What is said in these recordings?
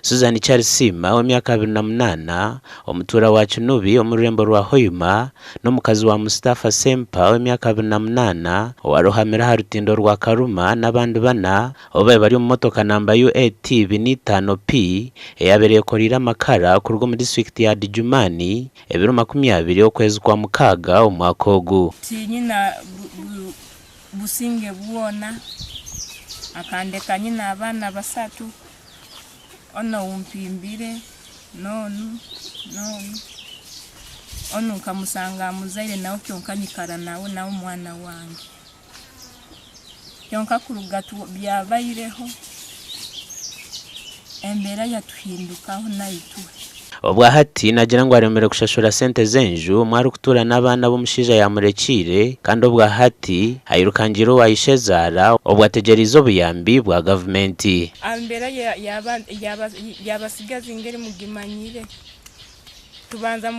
Susan Kyarisiima ow'emyaka 28, omutuura wa Kinubi omu rurembo rwa Hoima n'omukazi wa Mustafa Ssempa ow'emyaka 28 owarohamire aha rutindo rwa Karuma n'abandi bana obu babaire bari omu motoka namba UAT 45P eyabaire eyekoreire amakara kuruga omu disiturikiti ya Adjumani ebiro 20 okwezi kwa Mukaaga omwaka ogu. Tinyina businge bwona, akandeka nyine abaana basatu, onu ou mpimbire, n'onu, n'onu. Onu nkamusanga amuzaire nawe kyonka nyikara nawe, nawe mwana wange. Kyonka kuruga byabaireho, embeera yatuhindukaho naitwe. Obwa hati naagira ngu aremire kushashura sente z'enju omu arikutuura n'abaana abu omushaija yaamurekiire kandi obwa hati airukangiire owa ishezaara obwo ategyereize obuyambi bwa gavumenti. Embeera y'abatsigazi ngeri mugimanyire. Tubanza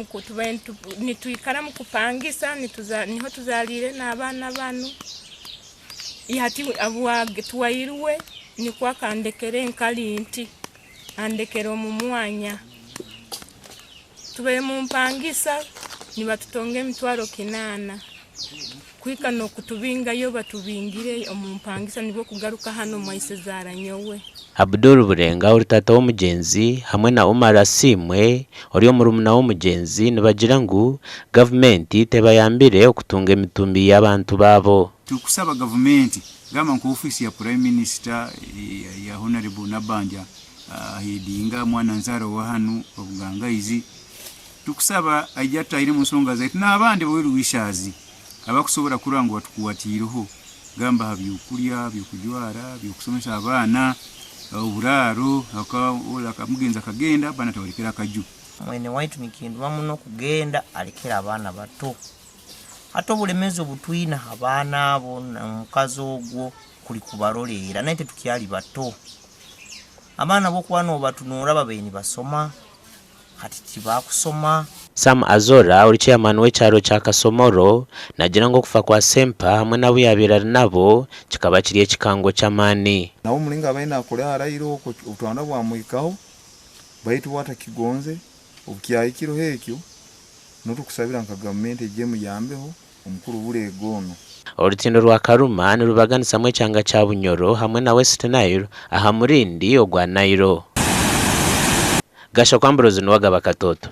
nitwikara omu kupangisa niho tuzaariire n'abaana banu. Hati tuwairwe nikwo akandekera enkari nti. Andekera omu mwanya. Tubaire mu mpangisa nibatutonga emitwaro kinaana kuhika n'okutubingayo batubingire omu mpangisa nibwo kugaruka hanu omwa Ishezaara nyowe. Abdul Burenga ori taata w'omugyenzi hamwe na Umar Asiimwe ori omurumuna w'omugyenzi nibagira ngu gavumenti tebayambire okutunga emitumbi y'abantu baabo. Turikusaba gavumenti gamba nka ofiisi ya Prime Minister ya Honarebo Nabbanja aheadinga mwana nzaara owa hanu Obugangaizi, tukusaba aije atutahire omu nsonga zaitu n'abandi ba well wishers abakusobora kurora ngu batukuwatiireho gamba aha by'okurya, by'okujwara, by'okusomesa abaana, oburaaro omugenzi akagenda abaana tabalekere akaju. Mwene waitu nikinduma muno kugenda alekere abaana bato. Hati obulemezi obu twine ha baana abo n'omukazi ogwo kuli kubaroleera naitwe tukyali bato. Abaana obwokuba nobatunuura babaire nibasoma hati tibakusoma. Sam Azora ori chairman w'ekyaro kya Kasomoro nagira ngu okufa kwa Ssempa hamwe n'abu yaabaire ari nabo kikaba kiri ekikango ky'amaani. Nawe omulingo abaire nakora aha rairo okwo obutwanda bwamuhikaho baitu we atakigonze obukyahikireho ekyo N'otukusabira nka gavumenti eije emuyambeho omukuru Bureega onu. Orutindo rwa Karuma nirubaganisamu ekyanga kya Bunyoro hamwe na West Nile aha murindi ogwa Nailo. Gashakwa Ambrose niwe agaba Katoto.